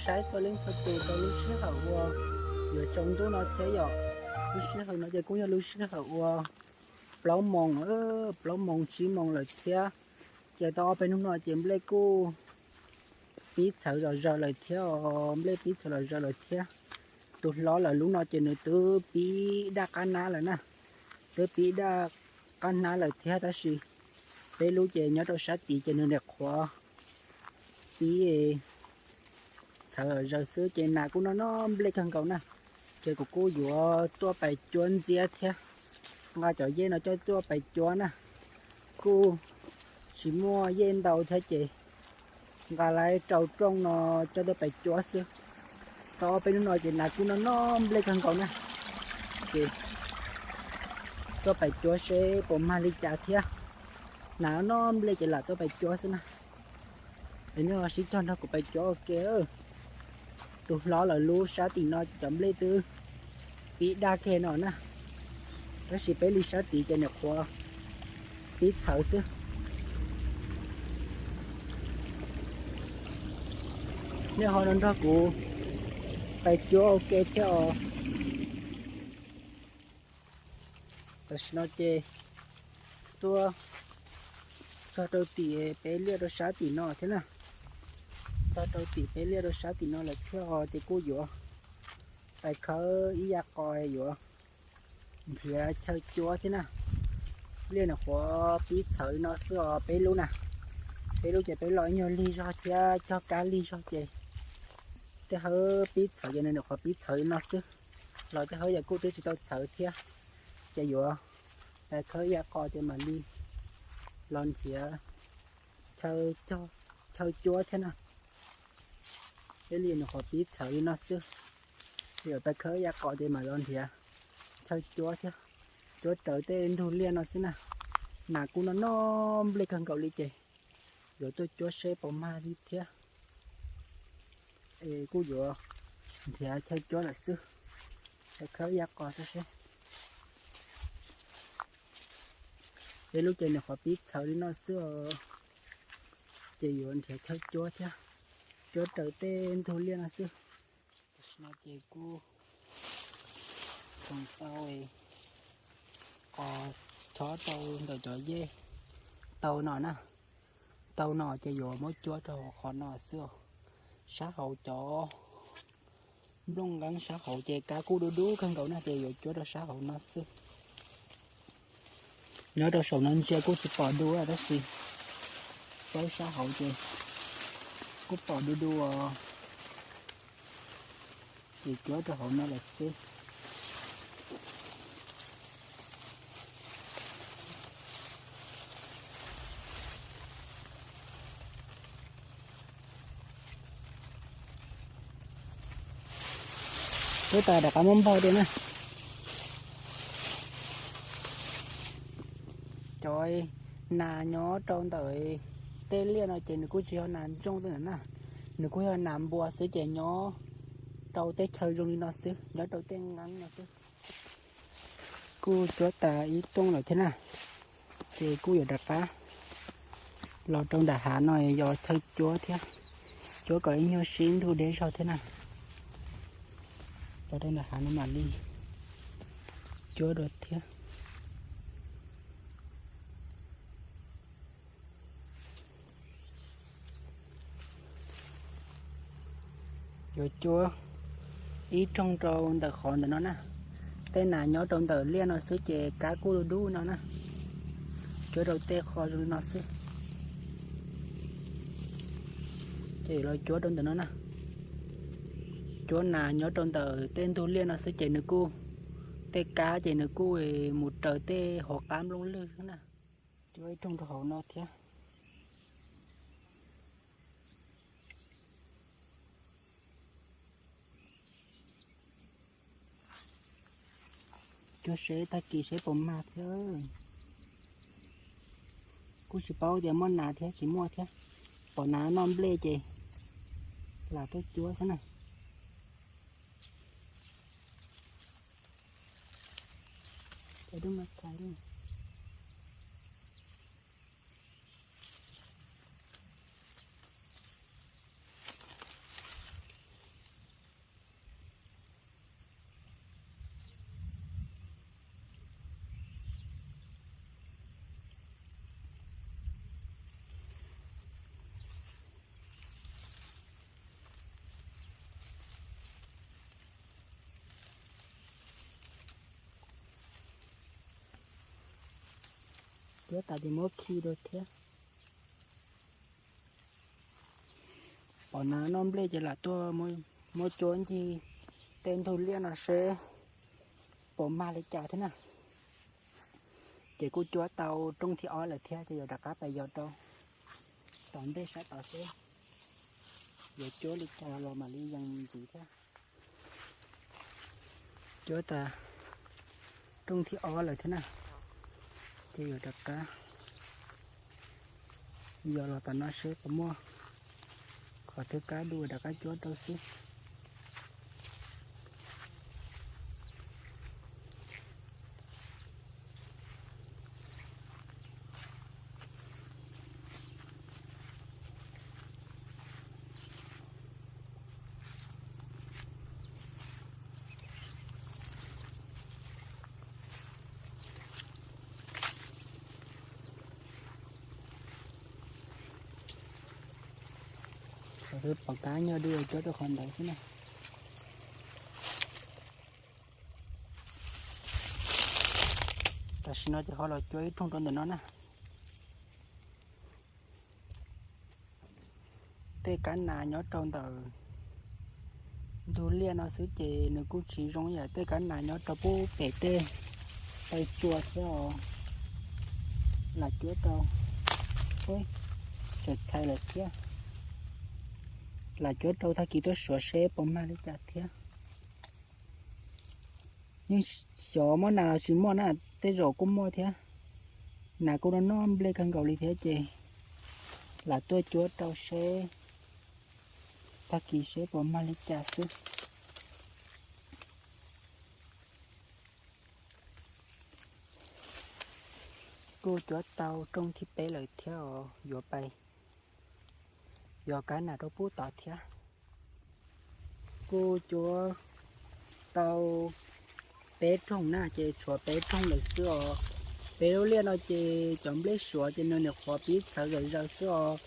Saib txhua leej txhua tus rau lub sij hawm uas yuav tsaus ntuj no thiab yom. Lub sij hawm no ces kuj yog lub sij hawm uas plaub moos, plaub moos tsib moos lawm thiab. Ces tau ob peb hnub no ces nplej kuj pib txhawv zom zaws lawm thiab os, nplej pib txhawv zom zaws lawm thiab. Tus hlob lawv lub no ces nws twb pib daj qab hnab lawm na, twb pib daj qab hnab lawm thiab, tab sis peb lub ces nyob rau sab tid ces nws nyuam qhuav pib txhawv zom zaws xwb ces nas kuj noj noj nplej kawg nkaus na. Ces kuv kuj yuav tuaj pais cuab ntxiab thiab, nqa cov yej no coj tuaj pais cuab na. Kuj tsis muaj yej ntau thiab ces nqa lawv rau rooj no coj tuaj pais cuab xwb. Tau ob peb hnub no ces nas kuj noj noj nplej kawg nkaus na. Ces tuaj pais cuab seb puas mag li cas thiab. Nas noj nplej ces lam tuaj pais cuab xwb na. Es nej ho sib cog nrog kuv pais cuab ua ke. Tus hlob lawv lub sab tim no cov nplej twb pib daj kiag no na, tab sis peb li sab tid ces nyuam qhuav pib txhawv xwb. Nej ho los nrog kuv pais cuab ua ke thiab os. Tam sim no ces tuaj txog rau tim peb liaj rau sab tim no thiab na. Txog rau tim peb liaj rau sab tim no lawm thiab os, ces kuj yuav pais khawb ib yav qos yuav nrhiav chaw cuab thiab na. Liaj nyuam qhuav pib txhawv li no xwb os, peb lub na. Peb lub ces peb los ib nyuag lig zog thiab cog kab lig zog ces tej hawb pib txhawv ces nws nyuam qhuav pib txhawv li no xwb. Los tej hawb yam kuj twb tsis tau txhawv thiab, ces yuav pais khawb ib yav qos ces mam li los nrhiav chaw cuab thiab na. Peb liaj nyuam qhuav pib txhawv li no xwb, yuav pais khawb ib yav qos ces mam los nrhiav chaw cuab thiab. Cuab raws tej ntug liaj no xwb na. Nas kuj noj noj nplej kawg nkaus li ces yuav tuaj cuab seb puas mag li thiab. Es kuj yuav nrhiav chaw cuab lawm xwb, pais khawb ib yav qos tso seb. Peb lub ces nyuam qhuav pib txhawv li no xwb os, ces yuav nrhiav chaw cuab thiab, cuab raws tej ntug liaj no xwb. Tam sim no ces kuj tau qos chob rau ntawm cov yej tau no na. Tau no ces yuav muab cuab rau qhov no xwb. Sab hauv cov nplooj nqeeb sab hauv ces kab kuj dub dub kawg nkaus na, ces yuav cuab rau sab hauv no xwb. Nyob rau saum no ntsia kuj tsis pom dub tab sis paub sab hauv ces kuj pom dub dub os. Ces cuab rau hauv no lawm xwb. Cuab tas rov qab muab npog tiag na. Cov nas nyob rau ntawm tej liaj no ces nws kuj tsis yog nas ntsooj tej ntawm na, nws kuj yog nas npua xwb ces nyob rau tej chaw zoo li no xwb, nyob rau tej nqeeb no xwb. Kuj cuab tas ib rooj lawm thiab na, ces kuj yuav rov qab los rau nram hav no yog chaw cuab thiab, cuab kom ib nyuag sib ntug deb zog thiab na. Los rau nram hav no mam li cuab dua thiab. Yuav cuab ib rooj rau ntawm qhov ntawm no na. Tej nas nyob rau ntawm liaj no xwb ces kab kuj dub dub no na. Cuab rau tej qho zoo li no xwb. Ces los cuab rau ntawm no na. Cuab nas nyob rau ntawm tej ntug liaj no xwb ces nws kuj, tej kab ces nws kuj mus raws tej hauv qab nplooj lwg na. Cuab ib rooj rau hauv no thiab. Cuab seb tag kis seb puas mag thiab. Kuj tsis paub tias muaj nas thiab tsis muaj thiab. Pom nas noj nplej ces lam tuaj cuab xwb na. Cov dub mas txhais li. Cuab tas ces muab khi rau thiab. Pom nas noj nplej ces lam tuaj muab cuab ncig tej ntug liaj no seb puas mag li cas thiab na. Ces kuj cuab tau rooj thib ob lawm thiab ces yuav rov qab pais yos rau tom ntej sab tod seb yuav cuab li cas los mam li yees ntxiv thiab. Cuab tas rooj thib ob lawm thiab na, ces yuav rov qab yos los tom no seb puas muaj qhov twg kaj dua rov qab cuab rau xwb. Pom kab nyob dua cuab rau qhov ntawd xwb na. Tam sim no ces ho los cuab ib rooj rau ntawm no na. Tej kab nas nyob rau ntawm ntug liaj no xwb ces nws kuj tsis zoo yam tej kab nas nyob rau pub pem tej taw tsua thiab os. Lam cuab rau, tseem txhais lawm thiab. Lam cuab rau tag kis tuaj suav seb puas mag li cas thiab. Yeej xyov muaj nas los tsis muaj na, tej zaum kuj muaj thiab. Nas kuj noj nplej kawg nkaus li thiab ces lam tuaj cuab rau seb tag kis seb puas mag li cas xwb. Kuj cuab tau rooj thib peb lawm thiab os, yuav pais yos kab nas rau pub tod thiab. Kuj cuab tau peb rooj na ces tshuav peb rooj lawm xwb os. Peb lub liaj no ces cov nplej suav ces nws nyuam qhuav pib txhawv zom zaws xwb os.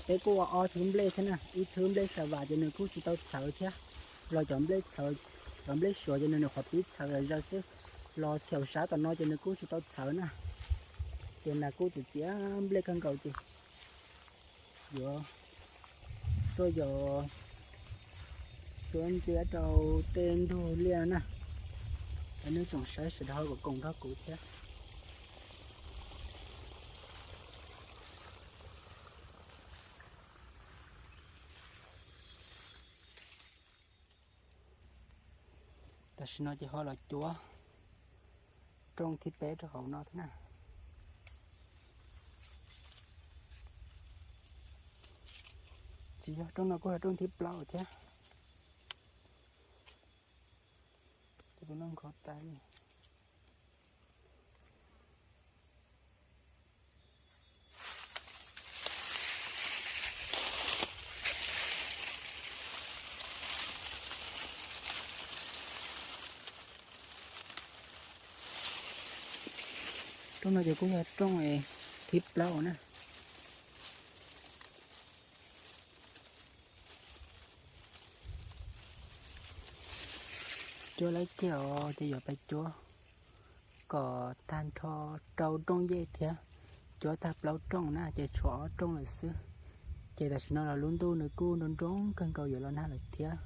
Peb kuj ua ob thwv nplej thiab na, ib thwv nplej xa vas ces nws kuj tsis tau txhawv thiab. Los cov nplej txhawv, cov nplej suav ces nws nyuam qhuav pib txhawv zom zaws xwb. Los thaum sab tom no ces nws kuj tsis tau txhawv na. Ces nas kuj txiav txiav nplej kawg nkaus ces yuav tuaj yos cuab ntxiab rau tej ntug liaj na. Cov nej tsoom saib sawv daws ho kom koom nrog kuv thiab. Tam sim no ces ho los cuab rooj thib peb rau hauv no thiab na. Tsis yog, rooj no kuj yog rooj thib plaub thiab. Tus no nkhaus tas li. Rooj no ces kuj yog rooj thib plaub na. Cuab lawm kiag os, ces yuav pais cuab kom tag nrho rau rooj yej thiab. Cuab tag plaub rooj na ces tshuav ob rooj lawm xwb. Ces tam sim no los lub ntuj nws kuj nroo nroo kawg nkaus yuav los nag lawm thiab.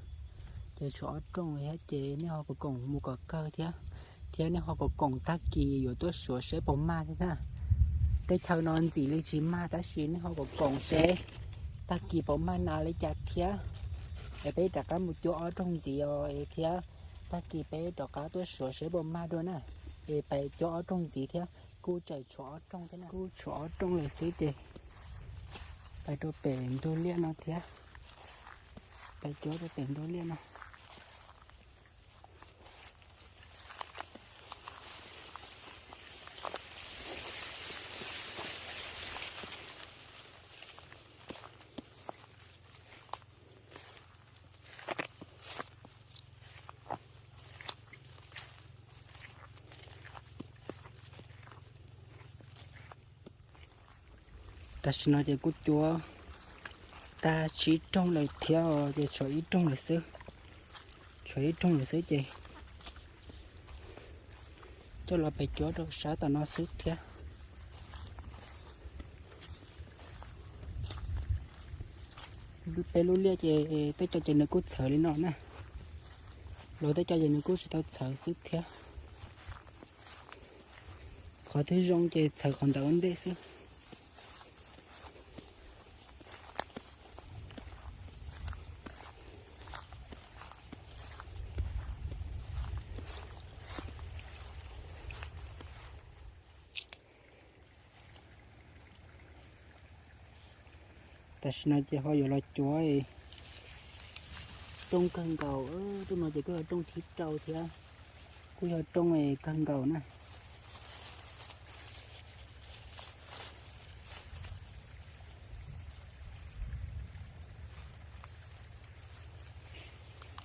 Ces tshuav ob rooj thiab ces nej ho kom koom mus kom kawg thiab, thiab nej ho kom koom tag kis yuav tuaj suav seb puas mag thiab na. Teb chaws no ntxim li tsis mag tab sis nej ho kom koom seb tag kis puas mag nas li cas thiab. Es peb rov qab mus cuab ob rooj ntxiv os es thiab, tag kis peb rov qab tuaj suav seb puas mag dua na. Es pais cuab ob rooj ntxiv thiab, kuj tseem tshuav ob rooj thiab na, kuj tshuav ob rooj lawm xwb ces pais rau pem ntug liaj no thiab, pais cuab rau pem ntug liaj no. Tam sim no ces kuj cuab tag tsib rooj lawm thiab os, ces tshuav ib rooj lawm xwb, tshuav ib rooj lawm xwb ces coj los pem cuab rau sab tom no xwb thiab. Peb lub liaj ces tej co ces nws kuj txhawv li no na, los tej co ces nws kuj tsis tau txhawv xwb thiab. Qhov twb zoo ces txhawv qhov ntawd ua ntej xwb. Tam sim no ces ho yuav los cuav rooj kawg nkaus, rooj no ces kuj yog rooj thib rau thiab, kuj yog rooj kawg nkaus na.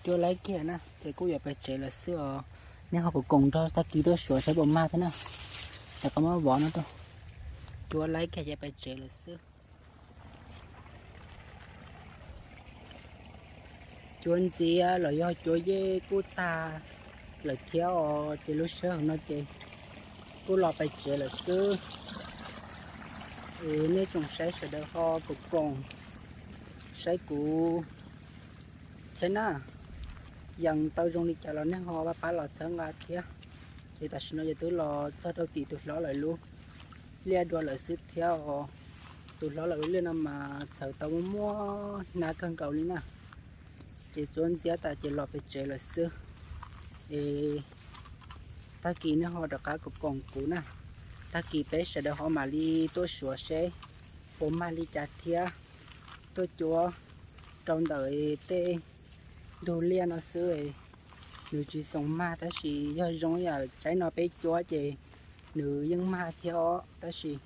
Cuav laib kiag na ces kuj yuav pais tsev lawm xwb os. Nej ho koom koom nrog tag kis tuaj suav saib puas mag thiab na. Rov qab muab vov no rau. Cuav laib kiag ces pais tsev lawm xwb. Cuav ntxiav los yog cuav yej kuj tag lawm thiab os, ces lub sij hawm no ces kuj los pais tsev lawm xwb. Es nej tsoom saib sawv daws ho koom koom saib kuv thiab na. Yees tau zoo li cas los nej ho pab pab los txhawb nqa thiab. Ces tam sim no ces twb los txog rau tim tus hlob lawv lub liaj dua lawm xwb thiab os. Tus hlob lawv lub liaj no mas txhawv tau muaj muaj hnab kawg nkaus li na. Ces cuav ntxiav tas ces los pem tsev lawm xwb. Es tag kis nej ho rov qab koom koom kuv na. Tag kis peb sawv daws ho mam li tuaj suav seb puas mag li cas thiab. Tuaj cuav rau ntawm tej ntug liaj no xwb, nws tsis xoo mag, tab sis yog zoo yam tsaib no peb cuab ces nws yeej mag thiab os, tab sis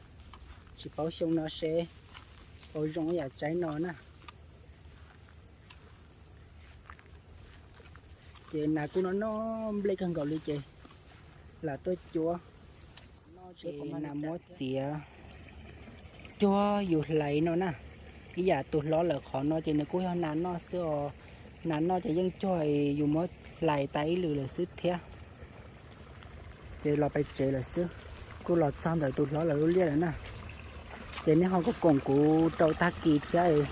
tsis paub xyoo no seb puas zoo yam tsaib no na. Ces nas kuj noj noj nplej kawg nkaus li ces lam tuaj cuab. Noj ces nas muab txiav cuag yus hlais no na. Ib yam tus hlob lawm qhov no ces nws kuj yog nas noj xwb os. Nas noj ces yeej cuag yus muab hlais tas ib lwm lawm xwb thiab. Ces los pem tsev lawm xwb, kuj los txog ntawm tus hlob lawv lub liaj lawm na. Ces nej ho koom koom kuv rau tag kis thiab,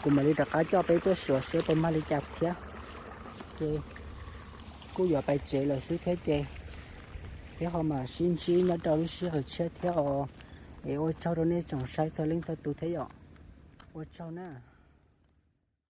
kuv mam li rov qab coj peb tuaj suav seb puas mag li cas thiab. Ces kuj yuav pem tsev lawm xwb thiab ces peb ho mam sib ntsib nyob rau lub sij hawm tshiab thiab os. Es ua tsaug rau nej tsoom saib txhua leej txhua tus thiab yom. Ua tsaug na.